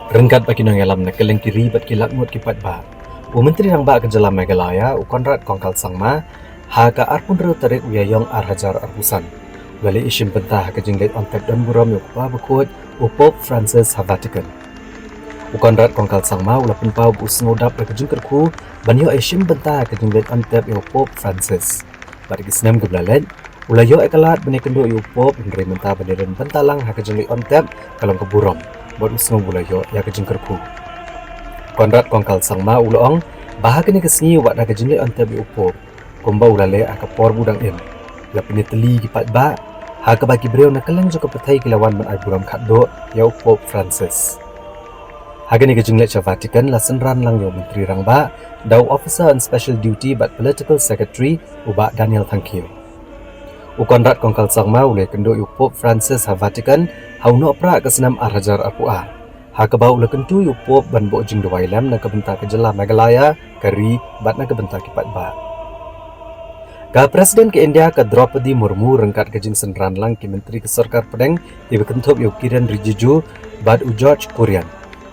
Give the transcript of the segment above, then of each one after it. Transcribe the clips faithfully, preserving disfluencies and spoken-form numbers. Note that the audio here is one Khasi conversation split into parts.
Ryngkat bad ki nongïalam na kylleng ki ri bad ki lad ngut ki paidbah, u Myntri Rangbah ka jylla Meghalaya, u Conrad Kongkal Sangma, ha ka arphew hynriew tarik u Ïaïong ar hajar arphew san, u la leit ïashim bynta ha ka jingleit on tep don burom ïa u Kpa Bakhuid, u Pope Francis ha Vatican. U Conrad Kongkal Sangma u la pynpaw ba u sngewdap da ka jingkyrkhu ban ïoh ïashim bynta ha ka jingleit on tep ïa u Pope Francis. Bad ha ki snem kiba la leit, u la ïoh ïa ka lad ban ïakynduh ïa u Pope, hynrei mynta ban ïadon bynta lang ha ka jingleit on tep ka long ka burom, bad u sngew ba u la ïoh ïa ka jingkyrkhu. Conrad Kongkal Sangma u la ong ba ha kane ka sngi wat ha ka jingleit on tep ïa u Pope, kumba u la leh ha ka por ba u dang im, u la pynïatylli ïa ki paidbah ha kaba ki briew na kylleng jong ka pyrthei ki la wan ban ai burom khatduh ïa u Pope Francis. Ha kane ka jingleit sha Vatican la synran lang ïa u Myntri Rangbah da u Officer on Special Duty bad Political Secretary, u Bah Daniel Thangkhiew. U Conrad Kongkal Sangma u la ïakynduh ïa u Pope Francis ha Vatican ha u Nohprah ka snem ar hajar arphew ar, ha kaba u la kyntu ïa u Pope ban buh jingduwai lem na ka bynta ka jylla Meghalaya, ka ri, bad na ka bynta ki paidbah. Ka President ka India, ka Droupadi Murmu, ryngkat ka jingsynran lang ki Myntri ka Sorkar Pdeng, kiba kynthup ïa u Kiren Rijiju bad u George Kurian,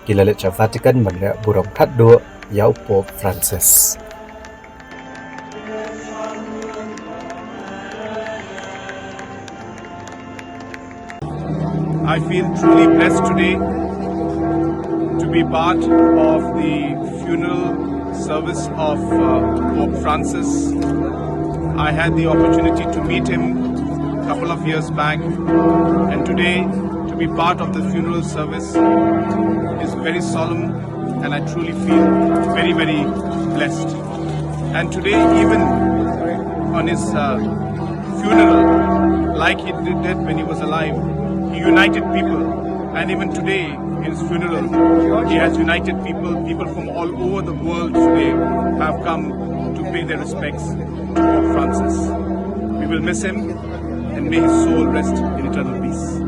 ki la leit sha Vatican ban leh burom khatduh ïa u Pope Francis. I feel truly blessed today to be part of the funeral service of uh, Pope Francis. I had the opportunity to meet him a couple of years back, and today to be part of the funeral service is very solemn, and I truly feel very, very blessed. And today, even on his uh, funeral, like he did when he was alive, he united people. And even today, in his funeral, he has united people. People from all over the world today have come to pay their respects to Pope Francis. We will miss him, and may his soul rest in eternal peace.